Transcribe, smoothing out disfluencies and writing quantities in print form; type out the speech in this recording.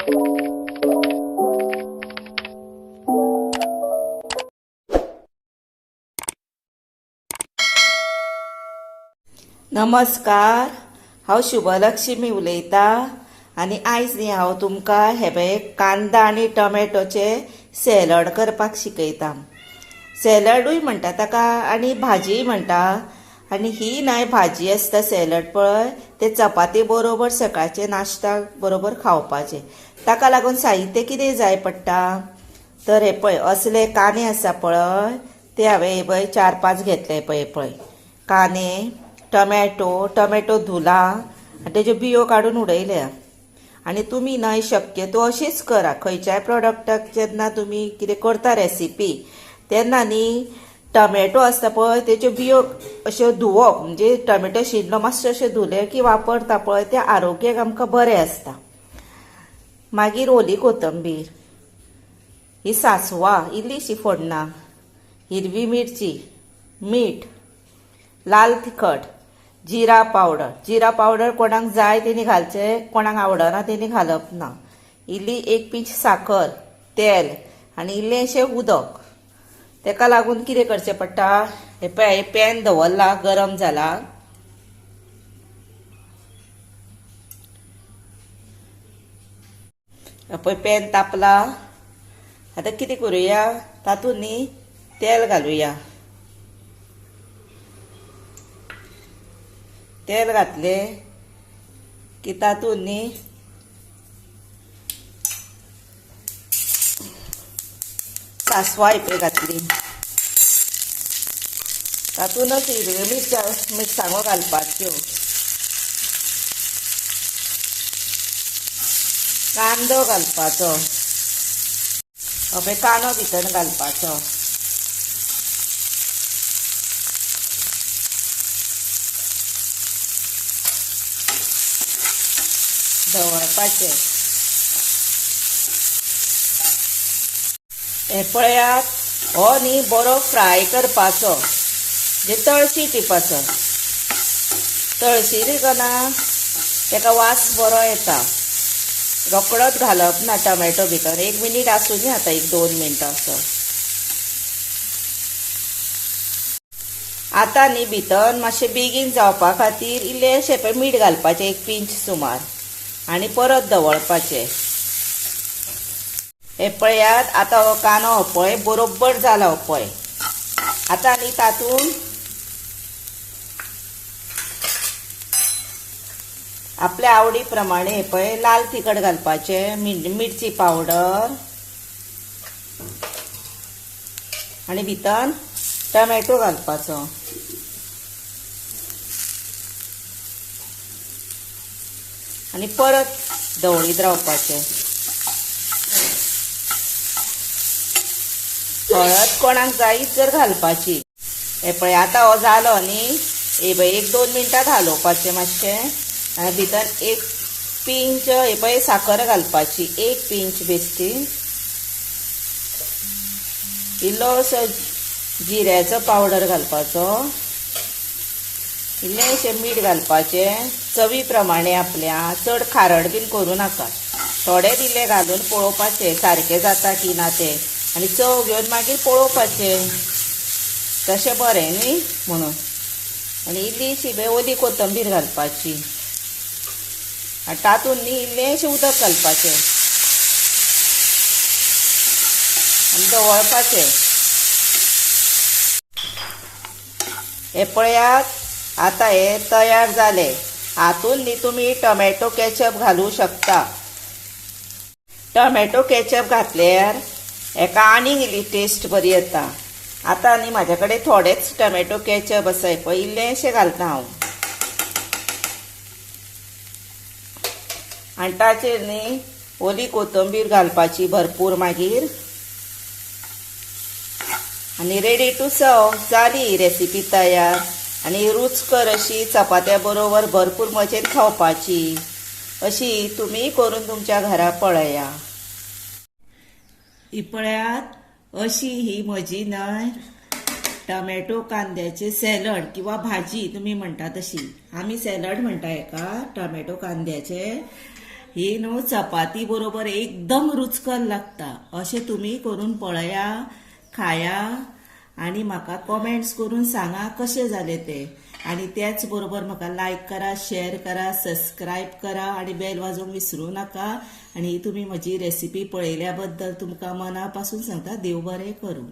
नमस्कार, हांव शुभलक्ष्मी उलयतां आनी आयज न्ही हांव तुमकां हे पळय कांदा आनी टोमॅटोचे सॅलड करपाक शिकयता. सॅलडूय म्हणटा ताका आनी भाजीय म्हणटा. आनी ही न्हय भाजी आसता सॅलड पळय, ते चपाती बरोबर सकाळचे नाश्ता बरोबर खावपाचे. ताका लागून साहित्य कितें जाय पडटा तर हे पळय असले कांदे आसा पळय ते हांवें हे पळय 4-5 घेतले पळय पळय कांदे, टोमॅटो, टोमॅटो धुला आनी तेज्यो बियो काडून उडयल्या. आनी तुमी न्हय शक्यतो अशीच करा, खंयच्याय प्रोडक्टाक जेन्ना तुमी कितें करता रेसिपी तेन्ना न्ही टोमॅटो आसता पळय तेज्यो बियो अश्यो धुवप, म्हणजे टोमॅटो शिजलो मातशें अशें धुलें की वापरता पळय तें आरोग्याक आमकां बरें आसता. मागीर ओली कोथंबीर, ही सांसवां इल्लीशी फोडणां, हिरवी मिरची, मीठ, लाल तिखट, जिरा पावडर. जिरा पावडर कोणाक जाय तेणी घालचें, कोणाक आवडना तेणी घालप ना. इल्ली 1 पिंच साखर, तेल आनी इल्लेंशें उदक. तेका लागून कितें करचें पडटा, हे पळय पॅन दवरला, गरम जाला. पळय पॅन तापला. आतां कितें करुया, तातूंत न्ही तेल घालुया. तेल घातलें की तातूंत न्ही सांसवां पळय घातली, तातूंतच हिरव्यो मिरसांगो मिरसांगो घालपाच्यो, कांदो घालपाचो, पळय कांदो भितर घालपाचो. धवळपाचें. हें पळयात, हो न्ही बरो फ्राय करपाचो, म्हणजे तळशी टिपाचो. तळशी कना तेका वास बरो येता. रोकडोच घालप ना टोमॅटो भितर, 1 मिनीट आसूं न्ही आतां, 1-2 मिनटां असो. आतां न्ही भितर मातशें बेगीन जावपा खातीर इल्लेशें पळय मीठ घालपाचें, 1 पिंच सुमार, आनी परत धवळपाचें. हें पळयात आतां हो कांदो हो पळय बरोबर जाला हो पळय. आतां न्ही तातूंत आपल्या आवडी प्रमाणे हे पळय लाल तिखट घालपाचें, मिरची पावडर आनी भितर टोमॅटो घालपाचो. आनी परत धवळीत रावपाचें. हळद कोणाक जायच जर घालपाची. हे पळय आतां हो जालो न्ही, हे पळय 1-2 मिनटां घालोवपाचें मातशें. आनी भितर 1 पिंच हे पळय साखर घालपाची, 1 पिंच बेश्टी, इल्लो असो जिऱ्याचो पावडर घालपाचो, इल्लेंशें मीठ घालपाचें चवी प्रमाणे आपल्या, चड खारड बीन करूं नाका, थोडें इल्लें घालून पळोवपाचें सारकें जाता की ना तें, आनी चव घेवन मागीर पळोवपाचें तशें बरें न्ही म्हणून. आनी इल्लीशी पळय ओली कोथंबीर घालपाची आनी तातूंत न्ही इल्लेंशें उदक घालपाचें आनी धवळपाचें. हें पळयात आतां हें तयार जालें. हातूंत न्ही तुमी टोमॅटो केचप घालूं शकता. टोमॅटो केचप घातल्यार हेका आनीक इल्ली टेस्ट बरी येता. आतां न्ही म्हाज्या कडेन थोडेच टोमॅटो केचप आसा पळय, इल्लेंशें घालता हांव. आनी ताचेर न्ही ओली कोथंबीर घालपाची भरपूर मागीर, आनी रेडी टू सर्व जाली ही रेसिपी तयार. आनी रुचकर अशी चपात्या बरोबर भरपूर मजेन खावपाची. अशी तुमी करून तुमच्या घरा पळया. ही पळयात अशी ही म्हजी न्हय टोमॅटो कांद्याचे सॅलड किंवा भाजी तुमी म्हणटा तशी, आमी सॅलड म्हणटा हेका, टोमॅटो कांद्याचे. ही न्हू चपाती बरोबर एकदम रुचकर लागता. अशें तुमी करून पळया, खाया आनी म्हाका कॉमेंट्स करून सांगा कशें जालें तें. आनी त्याच बरोबर म्हाका लायक करा, शेअर करा, सबस्क्रायब करा आनी बेल वाजोवंक विसरूं नाका. आनी ही तुमी म्हजी रेसिपी पळयल्या बद्दल तुमकां मना पासून सांगता, देव बरें करूं.